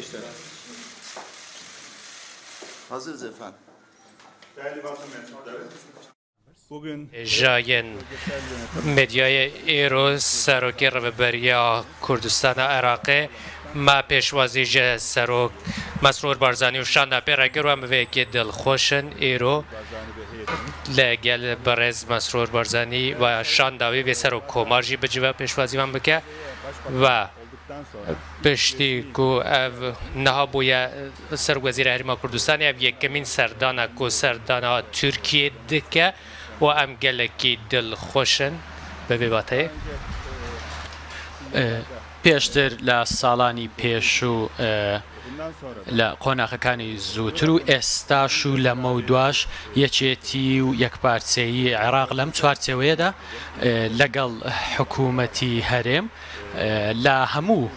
Ateşler. Hazırız efendim. Değerli basın mensupları. Bugün Jayên medyayê îro Serokê Rêveberiya Kurdistana Iraqê me pêşwazî ji Serok Mesrûr Barzanî û şanda pê re kir û em bi vê yekê dilxweş in îro li gel birêz Mesrûr Barzanî û şanda wî vê Serokkomar jî bicive pêşwazî wan bike ve Piştî ku ev niha bûye Serokwezîrê Herêma Kurdistanê ev yekemîn serdana ku serdana Tirkiyê dike û em gelekî dilxweş in bi vê wateyê. پێشتر لە ساڵانی پێشوو لە قۆناخەکانی زووتر و ئێستاش و لەمەودواش یەکێتی و یەکپارچەیی عێراق لەم چوارچێوەیەدا لەگەڵ حکوومەتی هەرێم لە هەموو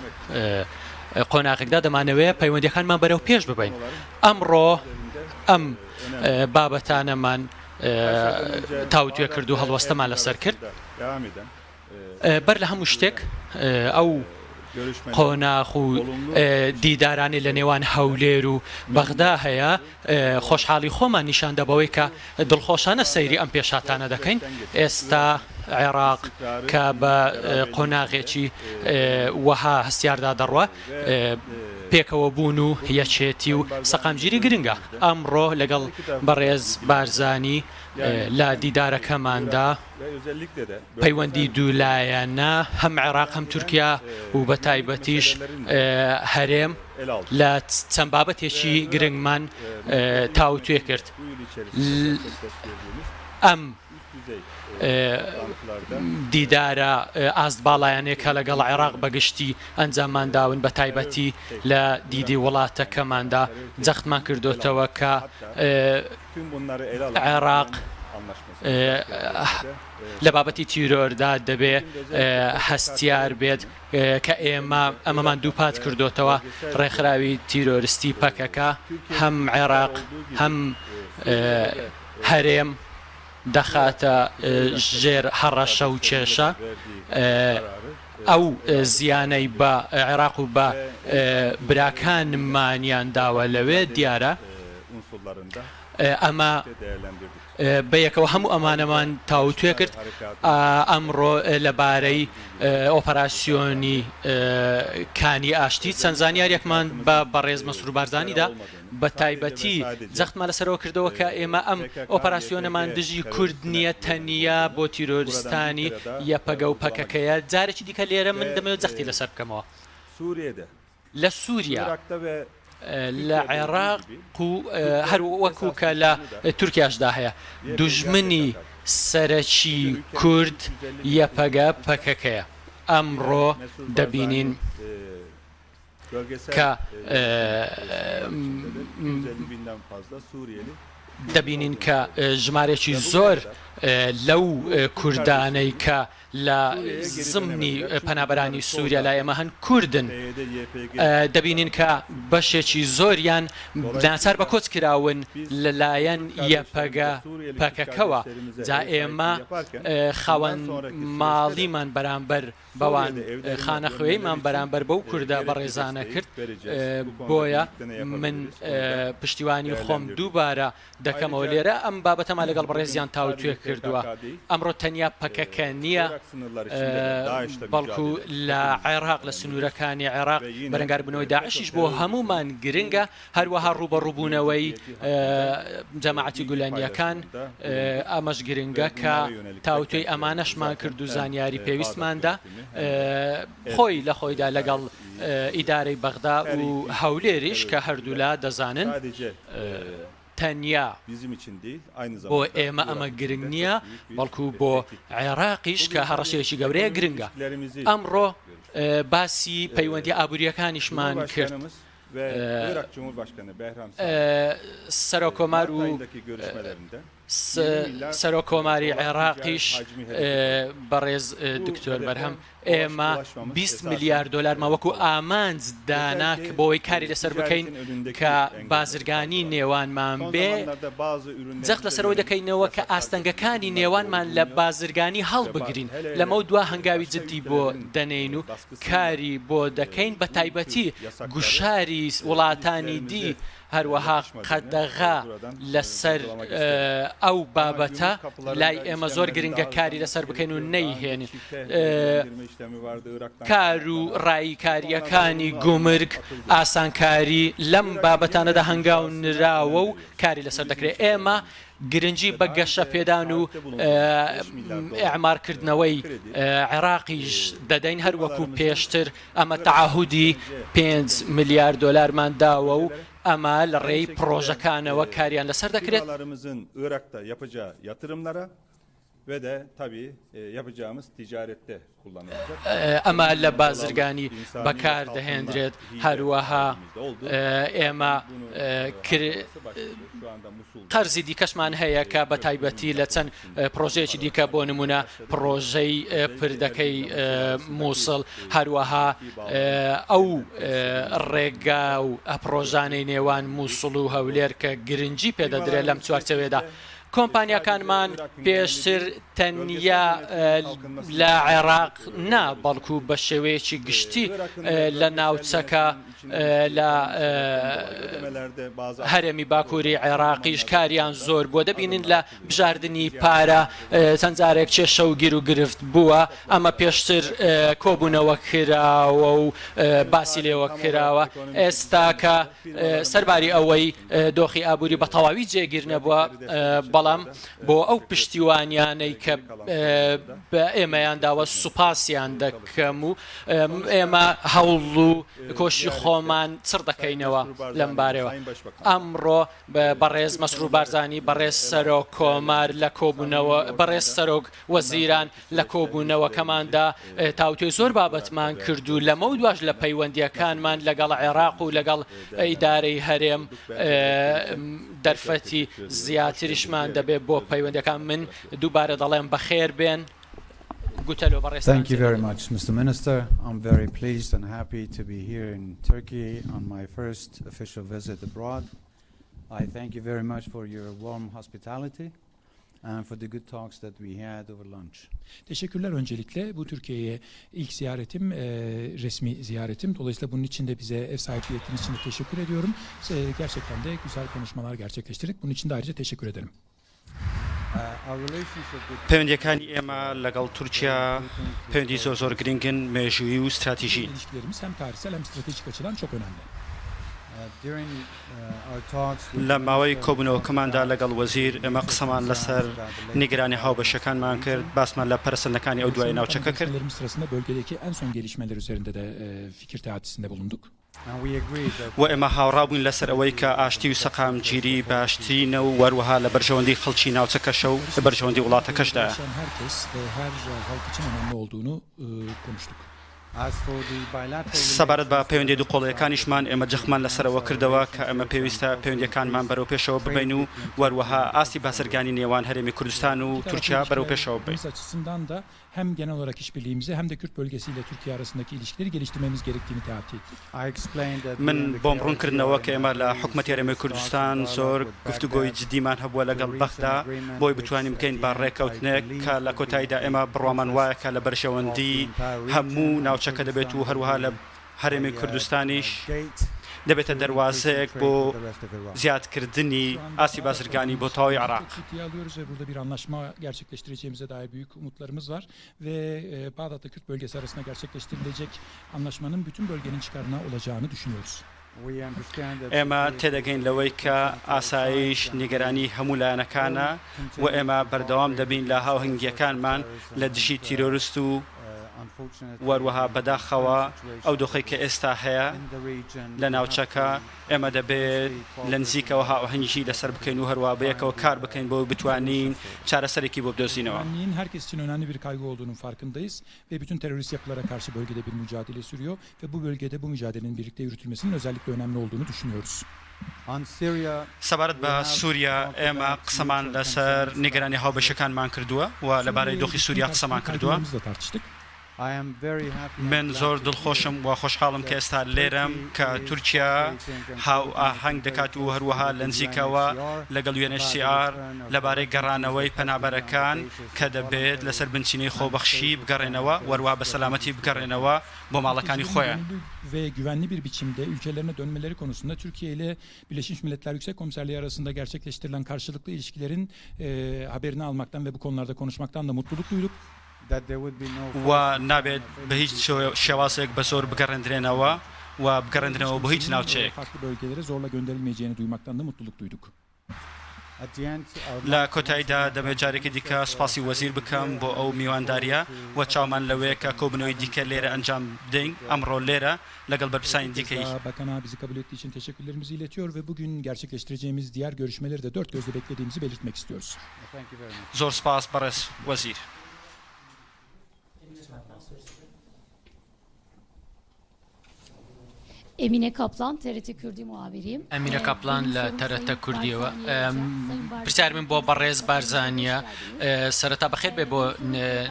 قۆناغێکدا دەمانەوەیە پەیوەندیەکانمان بەرەو پێش ببین ئەمڕۆ ئەم بابەتانەمان تاوتوێ کرد و هەڵوەستەمان لەسەر کرد بەر لە هەموو شتێک ئەو قۆناخ و دیدارانی لە نێوان هەولێر و بەغدا هەیە خۆشحاڵی خۆمان نیشاندا بەوەی کە دڵخۆشانە سەیری ئەم پێشهاتانە دەکەین، ئێستا عێراق کە بە قۆناغێکی وەها هەستیاردا دەڕوا، پێکەوەبوون و یەکێتی و سەقامگیری گرنگە. ئەمڕۆ لەگەڵ بەڕێز بارزانی لە دیدارەکەماندا پەیوەندی دوولایەنە هەم عێراق هەم تورکیا و بەتایبەتیش هەرێم، لە چەند بابەتێکی گرنگمان تاوتوێ کرد. ئەم دیدارە ئاست باڵایانەی کە لەگەڵ عێراق بە گشتی ئەنجاممان داون بە تایبەتی لە دیدی وڵاتەکەماندا جەختمان کردۆتەوە کە عێراق لە بابەتی تیرۆردا دەبێ هەستیار بێت. کە ئێمە ئەمەمان دووپات کردۆتەوە ڕێکخراوی تیرۆرستی پەکەکە هەم عێراق هەم هەرێم دەخاتە ژێر هەڕەشە و کێشە ئەو زیانەی بە عێراق و بە براکانمانیان داوە لەوێ دیارە. ئەمە بەیەکەوە هەموو ئەمانەمان تاوتوێ کرد، ئەمڕۆ لەبارەی ئۆپەراسیۆنی کانی ئاشتی چەند زانیاریەکمان بە بەڕێز مەسرور بارزانی دا، بە تایبەتی جەختمان لەسەرەوە کردەوە کە ئێمە ئەم ئۆپەراسیۆنەمان دژی کورد نییە تەنیا بۆ تیرۆریستانی یەپەگە و پەکەکەیە، جارێکی دیکە لێرە من دەمەوێت جەختی لەسەر بکەمەوە. لە سووریا، لە عێراق و هەر وەکو کە لە تورکیاشدا هەیە، دوژمنی سەرەکی کورد یەپەگە، پەکەکەیە. ئەمڕۆ دەبینین کە دەبینین کە ژمارەیەکی زۆر لەو کوردانەی کە لە زمنی پەنابەرانی سووریا لای ئێمە هەن کوردن، دەبینین کە بەشێکی زۆریان ناچار بە کۆچ کراون لەلایەن یەپەگە، پەکەکەوە، جا ئێمە خاوەن ماڵیمان بەرامبەر بەوان خانەخوێیمان بەرامبەر بەو کوردە بەڕێزانە کرد، بۆیە من پشتیوانی خۆم دووبارە دەکەمەوە لێرە ئەم بابەتەمان لەگەڵ بەڕێزیان تاوتوێ کردووە ئەمڕۆ تەنیا پەکەکە نییە بەڵکو لە عێراق لە سنوورەکانی عێراق بەرەنگاربوونەوەی داعشیش بۆ هەمومان گرنگە هەروەها ڕووبەڕووبوونەوەی جەماعەتی گولەنیەکان ئەمەش گرنگە کە تاوتوێی ئەمانەشمان کرد و زانیاری پێویستماندا خۆی لە خۆیدا لەگەڵ ئیدارەی بەغدا و هەولێریش کە هەردوولا دەزانن تەنیا بۆ ئێمە ئەمە گرنگ نییە، بەڵکو بۆ عێراقیش کە هەڕەشەیەکی گەورەیە گرنگە. ئەمڕۆ باسی پەیوەندییە ئابوورییەکانیشمان کرد. سەرۆککۆمار و سەرۆککۆماری عێراقیش بەڕێز دکتۆر بەرهەم. ئێمە 20 ملیار دۆلارمان وەکو ئامانج دانا بۆ ئەوەی کاری لەسەر بکەین کە بازرگانی نێوانمان بێ. جەخت لەسەر ئەوە دەکەینەوە کە ئاستەنگەکانی نێوانمان لە بازرگانی هەڵبگرین، لەمەودوا هەنگاوی جددی بۆ دەنێین و کاری بۆ دەکەین، بەتایبەتی گوشاری وڵاتانی دی، هەروەها قەدەغە لەسەر ئەو بابەتە لای ئێمە زۆر گرنگە کاری لەسەر بکەین و نەیهێنین. کار و ڕاییکارییەکانی گومرگ، ئاسانکاری لەم بابەتانەدا هەنگاو نراوە و کاری لەسەر دەکرێت. ئێمە گرنگی بە گەشەپێدان و ئیعمارکردنەوەی عێراقیش دەدەین، هەروەکو پێشتر ئەمە تەعەهودی 5 ملیار دۆلارمان داوە و ئەمە لە ڕێی پڕۆژەکانەوە کاریان لەسەر دەکرێت. ئەمە لە بازرگانی بەکار دەهێندرێت، هەروەها ئێمە قەرزی دیکەشمان هەیە کە بە تایبەتی لە چەند پڕۆژەیەکی دیکە بۆ نمونە پڕۆژەی پردەکەی مووسڵ، هەروەها ئەو ڕێگا و پڕۆژانەی نێوان مووسڵ و هەولێر کە گرنگی پێدەدرێت لەم چوارچێوەیەدا. کۆمپانیاکانمان پێشتر تەنیا لە عێراق نا، بەڵکو بە شێوەیەکی گشتی لە ناوچەکە لە هەرێمی باکووری عێراقیش کاریان زۆر بووە، دەبینین لە بژاردنی پارە چەند جارێک کێشە و گیروگرفت بووە، ئەمە پێشتر کۆبوونەوە کراوە و باسی لێوە کراوە، ئێستاکە سەرباری ئەوەی دۆخی ئابووری بە تەواوی جێگیر نەبووە، بەڵام بۆ ئەو پشتیوانیانەی کە بە ئێمەیان داوە سوپاسیان دەکەم و ئێمە هەوڵ و کۆشی خۆمان چڕ دەکەینەوە لەمبارەوە. ئەمڕۆ بەڕێز مەسرور بارزانی، بەڕێز سەرۆک کۆمار لە کۆبوونەوە، بەڕێز سەرۆک وەزیران لە کۆبوونەوەکەماندا تاوتوێی زۆر بابەتمان کرد و لەمەودواش لە پەیوەندییەکانمان لەگەڵ عێراق و لەگەڵ ئیدارەی هەرێم دەرفەتی زیاتریشمان دەبێت بۆ پەیوەندییەکان. من دووبارە دەڵێم بەخێر بێن. گوتەلۆ بەڕێزتان Thank you very زیاتر. much, Mr. Minister. I'm very pleased and happy to be here in Turkey on my first official visit abroad. I thank you very much for your warm hospitality and for the good talks that we had over lunch. Teşekkürler öncelikle. Bu Türkiye'ye ilk ziyaretim, e, resmi ziyaretim. Dolayısıyla bunun için de bize ev sahipliği ettiğiniz için de teşekkür ediyorum. E, gerçekten de güzel konuşmalar gerçekleştirdik. Bunun için de ayrıca teşekkür ederim. Our relationship with پەیوەندییەکانی ئێمە لەگەڵ تورکیا پەیوەندی زۆر زۆر گرنگن، مێژوویی و ستراتیژین. İlişkilerimiz hem tarihsel hem stratejik açıdan çok önemli. During our talks with لە the ماوەی minister, we talked کۆبوونەوەکەماندا about لەگەڵ وەزیر ئێمە قسەمان لەسەر نیگەرانی هاوبەشەکانمان کرد، باسمان لە پەرەسەندنەکانی ئەو دوای Sayın Bakanım ناوچەکە کرد. görüşmelerimiz sırasında bölgedeki en son gelişmeler üzerinde de e, fikir teatisinde bulunduk. and we agreed that و ئێمە هاوڕا بووین لەسەر ئەوەی کە ئاشتی و سەقامگیری باشترینە و وەروەها لە بەرژەوەندی خەڵکی ناوچەکەشە و لە بەرژەوەندی Bölgede وڵاتەکەشدایە. yaşayan herkes ve her e, halk için önemli olduğunu e, konuştuk. as for the bilateral سەبارەت بە relations, پەیوەندی دووقۆڵییەکانیشمان ئێمە جەختمان لەسەر ئەوە کردەوە کە ئێمە پێویستە پەیوەندییەکانمان بەرەو پێشەوە ببەین و وەروەها ئاستی بازرگانی نێوان هەرێمی کوردستان و İki taraflı تورکیا بەرەو پێشەوە ببەین. ilişkilerimiz açısından da hem genel olarak işbirliğimizi hem de Kürt bölgesiyle Türkiye arasındaki ilişkileri geliştirmemiz gerektiğini teati ettik. I explained that we من in the بۆم ڕوون KRG کردنەوە are کە ئێمە in لە very حکومەتی هەرێمی serious talks کوردستان and زۆر dialogue with گفتوگۆی Baghdad جدیمان هەبووە to لەگەڵ reach an بەغدا agreement بۆی which بتوانین at بکەین the بە end I ڕێککەوتنێک believe کە لە would be کۆتاییدا in ئێمە the بڕوامان interest وایە کە لە of بەرژەوەندی the entire region هەموو and ناوچەکە دەبێت و Kurdistan هەروەها would لە be هەرێمی a, کوردستانیش gate دەبێتە to increasing دەروازەیەک trade بۆ with the rest of Iraq. زیادکردنی Şu anda ئاستی Bağdat'la بازرگانی بۆ görüşmelerimizi تەواوی عێراق. çok ciddiye alıyoruz ve burada bir anlaşma gerçekleştireceğimize dair büyük umutlarımız var. Ve e, Bağdat'la Kürt bölgesi arasında gerçekleştirilecek anlaşmanın bütün bölgenin çıkarına olacağını düşünüyoruz. We understand that ئێمە security تێدەگەین لەوەی is کە concern for all ئاسایش sides and we نیگەرانی هەموو لایەنەکانە will و continue ئێمە to بەردەوام cooperate دەبین لە with forces of هاوهەنگییەکانمان terrorism لە دژی and, uh, تیرۆرست و uh, unfortunately وەروەها in the بەداخەوە current situation ئەو دۆخەی that کە is ئێستا هەیە in the region, لە we have ناوچەکە to ئێمە دەبێت closely لە cooperate نزیکەوە and هاوهەنگی لەسەر بکەین و هەروە find بەیەکەوە the کار بکەین بۆ بتوانین solutions for it. چارەسەرێکی بۆ بدۆزینەوە. Güvenliğin herkes için önemli bir kaygı olduğunun farkındayız ve bütün terörist yapılara karşı bölgede bir mücadele sürüyor ve bu bölgede bu mücadelenin birlikte yürütülmesinin özellikle önemli olduğunu düşünüyoruz. On Syria, سەبارەت we بە have سووریا talked ئێمە about قسەمان mutual لەسەر concerns about نیگەرانی the هاوبەشەکانمان کردووە و لەبارەی Suriye'ye دۆخی ilişkin سووریا قسەمان tartıştık, کردووە. kaygılarımızı da tartıştık. من زۆر دڵخۆشم و خۆشحاڵم کە ئێستا لێرەم کە تورکیا هاوئاهەنگ دەکات و هەروەها لە نزیکەوە لەگەڵ UNHCR لەبارەی گەڕانەوەی پەنابەرەکان کە دەبێت لەسەر بنچینەی خۆبەخشی بگەڕێنەوە و هەروەها بە سەلامەتی بگەڕێنەوە بۆ ماڵەکانی خۆیان. Ve güvenli bir biçimde ülkelerine dönmeleri konusunda Türkiye ile Birleşmiş Milletler Yüksek Komiserliği arasında gerçekleştirilen karşılıklı ilişkilerin e, haberini almaktan ve bu konularda konuşmaktan da mutluluk duyduk. و نابێت بە هیچ شێوازێک بە زۆر بگەڕێندرێنەوە و بگەڕێندرێنەوە بۆ هیچ ناوچەیەک. Farklı bölgelere zorla gönderilmeyeceğini duymaktan da mutluluk duyduk. لە کۆتاییدا دەمەوێت جارێکی دیکە سوپاسی وەزیر بکەم بۆ ئەو میواندارییە و چاومان لەوەیە کە کۆبوونەوەی دیکە لێرە ئەنجام بدەین ئەمڕۆ لێرە لەگەڵ بەرپرسانی دیکەی. Bakan'a bizi kabul ettiği için teşekkürlerimizi iletiyor ve bugün gerçekleştireceğimiz diğer görüşmeleri de dört gözle beklediğimizi belirtmek istiyoruz. زۆر سوپاس بەڕێز وەزیر. Emine Kaplan, TRT Kürdî muhabiriyim. ئەمینە کاپلان لە تەرەتە کوردیەوە. پرسیاری من بۆ بەڕێز بارزانییە. سەرەتا بەخێر بێ بۆ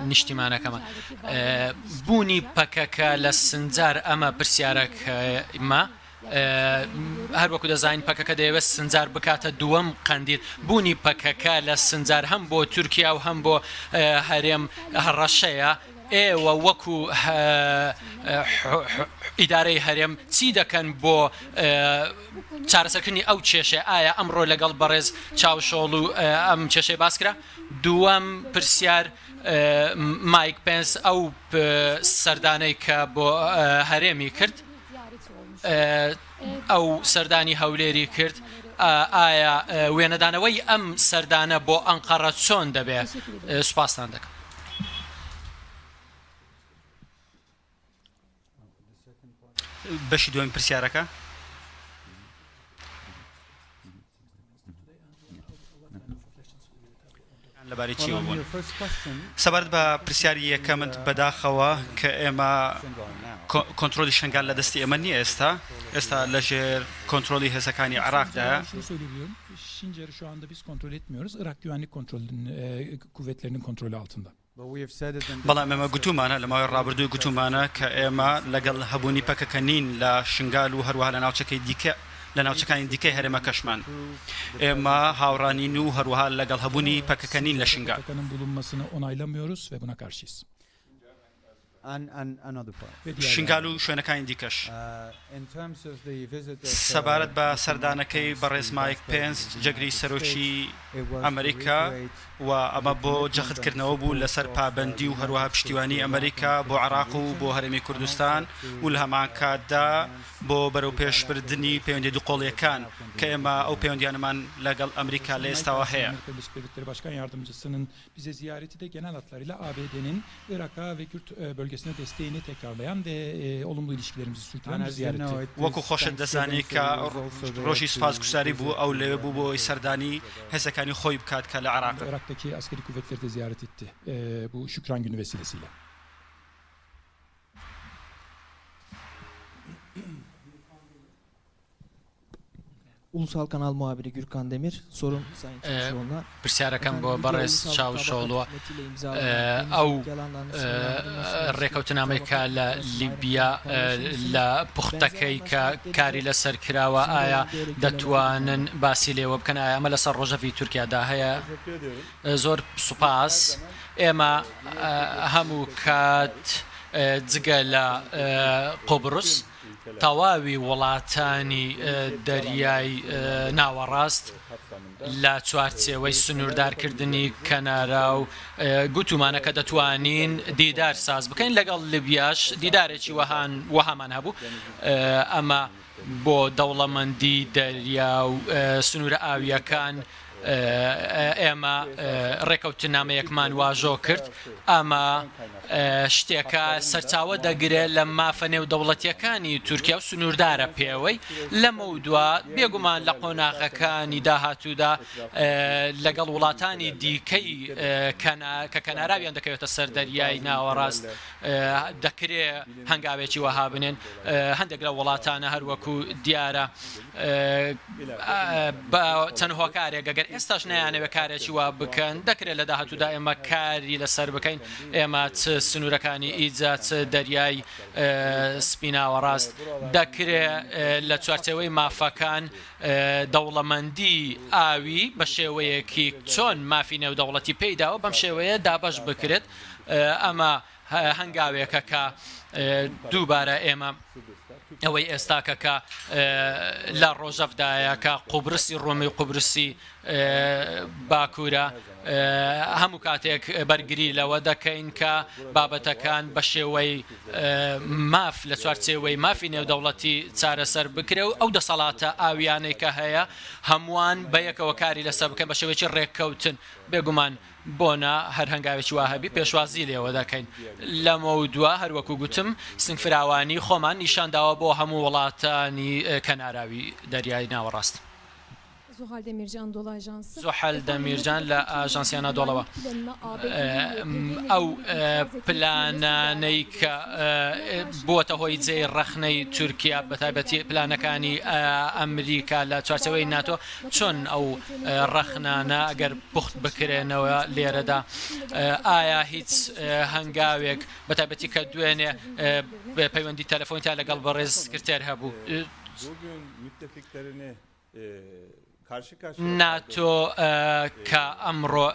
نیشتیمانەکەمان. بوونی پەکەکە لە سنجار ئەمە پرسیارەکەمە. هەر وەکو دەزانین پەکەکە دەیەوێت سنجار بکاتە دووەم قەندیل. بوونی پەکەکە لە سنجار هەم بۆ تورکیا و هەم بۆ هەرێم هەڕەشەیە. ئێوە وەکو ئیدارەی هەرێم چی دەکەن بۆ چارەسەرکردنی ئەو کێشەیە؟ ئایا ئەمڕۆ لەگەڵ بەڕێز چاوشۆڵو ئەم کێشەیە باس کرا؟ دووەم پرسیار، مایک پێنس ئەو سەردانەی کە بۆ هەرێمی کرد، ئەو سەردانی هەولێری کرد، ئایا وێنەدانەوەی ئەم سەردانە بۆ ئەنقەرە چۆن دەبێ؟ سوپاستان دەکەم. بەشی دووەمی پرسیارەکە. لەبارەی چیەوە بوون؟ سەبارەت بە پرسیاری یەکەمت بەداخەوە کە ئێمە کۆنترۆلی شنگال لە دەستی ئێمە نییە ئێستا ئێستا لەژێر کۆنترۆلی هێزەکانی عێراقدایە. Sincar'ı şu anda biz kontrol etmiyoruz. Irak güvenlik kontrolünün, e, kuvvetlerinin kontrolü altında. بەڵام ئێمە گوتوومانە لە ماوەی ڕابردوو گوتوومانە کە ئێمە لەگەڵ هەبوونی پەکەکە نین لە شنگال و هەروەها لە ناوچەکەی دیکە لە ناوچەکانی دیکەی هەرێمەکەشمان ئێمە هاوڕانین و هەروەها لەگەڵ هەبوونی پەکەکە نین لە شنگال. PKK'nın bulunmasını onaylamıyoruz ve buna karşıyız. شنگال و شوێنەکانی دیکەش. سەبارەت بە سەردانەکەی بەڕێز مایک پێنس جێگری سەرۆکی ئەمریکا و ئەمە بۆ جەختکردنەوە بوو لەسەر پابەندی و هەروەها پشتیوانی ئەمریکا بۆ عێراق و بۆ هەرێمی کوردستان و لە هەمان کاتدا بۆ بەرەوپێشبردنی پەیوەندیە دووقۆڵییەکان کە ئێمە ئەو پەیوەندیانەمان لەگەڵ ئەمریکا لە ئێستاوە هەیە. Amerika Birleşik Devletleri Başkan Yardımcısının bize ziyareti de genel hatlarıyla ABD'nin Irak'a ve Kürt e, bölgesine desteğini tekrarlayan ve e, olumlu ilişkilerimizi sürdüren bir ziyaretti. وەکو خۆشت دەزانی کە ڕۆژی سوپاسگوزاری بوو، ئەو لەوێ بوو بۆ ئەوەی سەردانی هێزەکانی خۆی بکات کە لە عێراقن. Irak'taki askeri kuvvetleri de ziyaret etti e, bu Şükran Günü vesilesiyle. Ulusal Kanal muhabiri Gürkan Demir. Sorum Sayın Çavuşoğlu'na. پرسیارەکەم بۆ بەڕێز چاوشۆڵوە ئەو ڕێکەوتنامەی کە لە لیبیا لە پوختەکەی کە کاری لەسەر کراوە ئایا دەتوانن باسی لێوە بکەن ئایا ئەمە لەسەر ڕۆژەڤی تورکیادا هەیە زۆر سوپاس ئێمە هەموو کات جگە لە قوبرس تەواوی وڵاتانی دەریای ناوەڕاست لە چوارچێوەی سنووردارکردنی کەناراو گوتومانە کە دەتوانین دیدار ساز بکەین لەگەڵ لیبیاش دیدارێکی وەهان وەهامان هەبوو ئەمە بۆ دەوڵەمەندی دەریا و سنوورە ئاوییەکان ئێمە ڕێکەوتنامەیەکمان واژۆ کرد، ئەمە شتێکە سەرچاوە دەگرێت لە مافە نێودەوڵەتییەکانی تورکیا و سنووردارە پێوەی، لەمەودوا بێگومان لە قۆناغەکانی داهاتوودا لەگەڵ وڵاتانی دیکەی کە کەناراویان دەکەوێتە سەر دەریای ناوەڕاست دەکرێ هەنگاوێکی وەها بنێن، هەندێک لەو وڵاتانە هەروەکو دیارە بە چەند هۆکارێک ئەگەر. ئێستاش نایانەوێت کارێکی وا بکەن، دەکرێت لە داهاتوودا ئێمە کاری لەسەر بکەین، ئێمە چ سنوورەکانی ئیجە چ دەریای سپی ناوەڕاست، دەکرێ لە چوارچێوەی مافەکان دەوڵەمەندی ئاوی بە شێوەیەکی چۆن مافی نێودەوڵەتی پێی داوە بەم شێوەیە دابەش بکرێت، ئەمە هەنگاوێکە کە دووبارە ئێمە ئەوەی ئێستاکە کە لە ڕۆژەڤدایە کە قوبرسی ڕۆمی و قوبرسی باکوورە هەموو کاتێک بەرگری لەوە دەکەین کە بابەتەکان بە شێوەی ماف لە چوارچێوەی مافی نێودەوڵەتی چارەسەر بکرێ و ئەو دەسەڵاتە ئاویانەی کە هەیە هەمووان بە یەکەوە کاری لەسەر بکەن بە شێوەیەکی ڕێککەوتن بێگومان بۆنە هەر هەنگاوێکی وا هەبی پێشوازی لێوە دەکەین. لەمەودوا هەر وەکو گوتم سنگفراوانی خۆمان نیشانداوە بۆ هەموو وڵاتانی کەناراوی دەریای ناوەڕاست. زوحەل دەمیرجان لە ئاژانسی ئەنادۆڵەوە، ئەو پلانانەی کە بووەتە هۆی جێی ڕەخنەی تورکیا بەتایبەتی پلانەکانی ئەمریکا لە چوارچێوەی ناتۆ چۆن ئەو ڕەخنانە ئەگەر پوخت بکرێنەوە لێرەدا ئایا هیچ هەنگاوێک بەتایبەتی کە دوێنێ پەیوەندی تەلەفۆنیتان لەگەڵ بەڕێز سکرتێر هەبوو ناتۆ کە ئەمڕۆ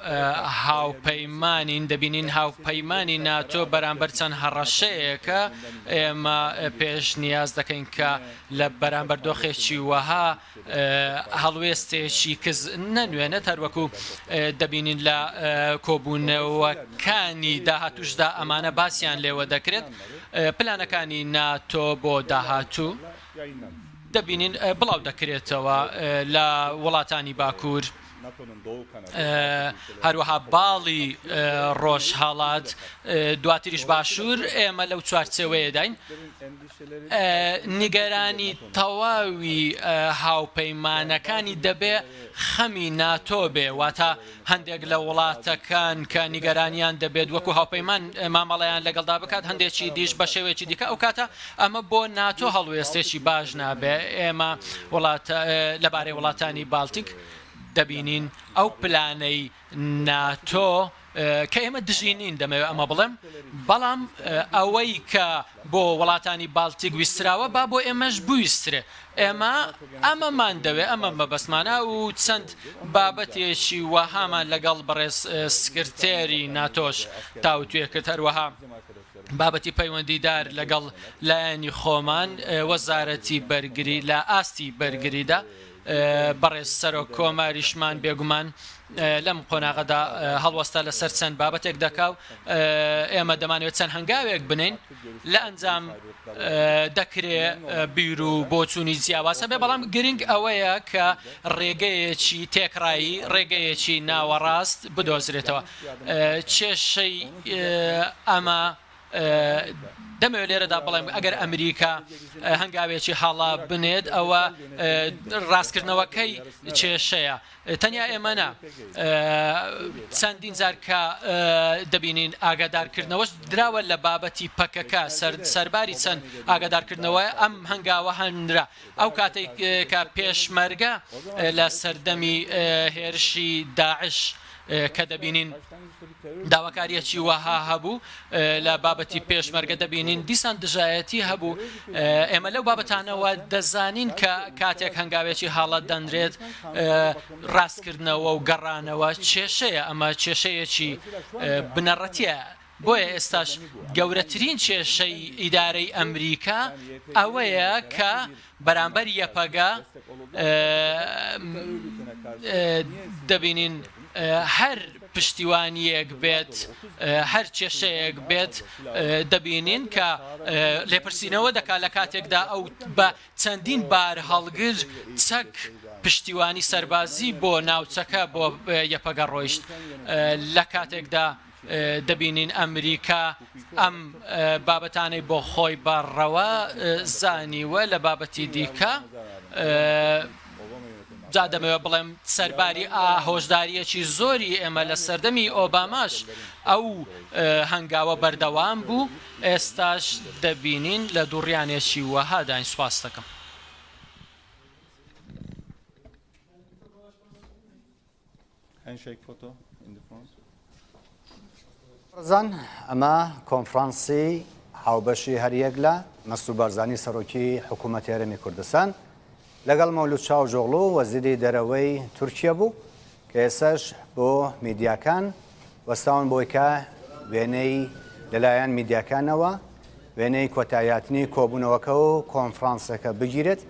هاوپەیمانین دەبینین هاوپەیمانی ناتۆ بەرامبەر چەند هەڕەشەیەکە ئێمە پێشنیاز دەکەین کە لە بەرامبەر دۆخێکی وەها هەڵوێستێکی کز نەنوێنێت، هەروەکو دەبینین لە کۆبوونەوەکانی داهاتووشدا ئەمانە باسیان لێوە دەکرێت، پلانەکانی ناتۆ بۆ داهاتوو دەبینین بڵاو دەکرێتەوە لە وڵاتانی باکوور. هەروەها باڵی ڕۆژهەڵات دواتریش باشوور ئێمە لەو چوارچێوەیەداین. نیگەرانی تەواوی هاوپەیمانەکانی دەبێ خەمی ناتۆ بێ، واتە هەندێک لە وڵاتەکان کە نیگەرانیان دەبێت وەکو هاوپەیمان مامەڵەیان لەگەڵدا بکات، هەندێکی دیش بە شێوەیەکی دیکە، ئەوکاتە ئەمە بۆ ناتۆ هەڵوێستێکی باش نابێ. ئێمە وڵاتە لەبارەی وڵاتانی بالتیک دەبینین ئەو پلانەی ناتۆ کە ئێمە دژی نین دەمەوێت ئەمە بڵێم، بەڵام ئەوەی کە بۆ وڵاتانی بالتیک ویستراوە با بۆ ئێمەش بویسترێ. ئێمە ئەمەمان دەوێ، ئەمە مەبەستمانە و چەند بابەتێکی وەهامان لەگەڵ بەڕێز سکرتێری ناتۆش تاوتوێ کرد، هەروەها بابەتی پەیوەندیدار لەگەڵ لایەنی خۆمان، وەزارەتی بەرگری لە ئاستی بەرگریدا. بەڕێز سەرۆک کۆماریشمان بێگومان لەم قۆناغەدا هەڵوەستە لەسەر چەند بابەتێک دەکا و ئێمە دەمانەوێت چەند هەنگاوێک بنین لە ئەنجام دەکرێ بیر و بۆچوونی جیاواز هەبێ بەڵام گرنگ ئەوەیە کە ڕێگەیەکی تێکڕایی ڕێگەیەکی ناوەڕاست بدۆزرێتەوە کێشەی ئەمە دەمەوێت لێرەدا بڵێم ئەگەر ئەمریکا هەنگاوێکی هەڵە بنێت ئەوە ڕاستکردنەوەکەی کێشەیە تەنیا ئێمە نا چەندین جار کە دەبینین ئاگادارکردنەوەش دراوە لە بابەتی پەکەکە سەرباری چەند ئاگادارکردنەوە ئەم هەنگاوە هەنرا ئەو کاتێک کە پێشمەرگە لە سەردەمی هێرشی داعش کە دەبینین داواکاریەکی وەها هەبوو لە بابەتی پێشمەرگە دەبینین دیسان دژایەتی هەبوو ئێمە لەو بابەتانەوە دەزانین کە کاتێک هەنگاوێکی هەڵە دەنرێت ڕاستکردنەوە و گەڕانەوە کێشەیە ئەمە کێشەیەکی بنەڕەتیە بۆیە ئێستاش گەورەترین کێشەی ئیدارەی ئەمریکا ئەوەیە کە بەرامبەر یەپەگە دەبینین هەر پشتیوانییەک بێت، هەر کێشەیەک بێت دەبینین کە لێپرسینەوە دەکات لە کاتێکدا ئەو بە چەندین بارهەڵگر چەک پشتیوانی سەربازی بۆ ناوچەکە بۆ یەپەگە ڕۆیشت لە کاتێکدا دەبینین ئەمریکا ئەم بابەتانەی بۆ خۆی بە ڕەوا زانیوە لە بابەتی دیکە جا دەمەوێت بڵێم سەرباری ئا هۆشداریەکی زۆری ئێمە لە سەردەمی ئۆباماش ئەو هەنگاوە بەردەوام بوو ئێستاش دەبینین لە دووڕیانێکی وەهاداین سوپاس دەکەم. Handshake photo in the front. بەڕێزان ئەمە کۆنفرانسی هاوبەشی هەریەک لە مەسرور بارزانی سەرۆکی حکوومەتی هەرێمی کوردستان لەگەڵ مەولود چاوشئۆغڵو وەزیری دەرەوەی تورکیە بوو کە ئێستاش بۆ میدیاکان وەستاون بۆی کە وێنەی لەلایەن میدیاکانەوە وێنەی کۆتاییهاتنی کۆبوونەوەکە و کۆنفرانسەکە بگیرێت.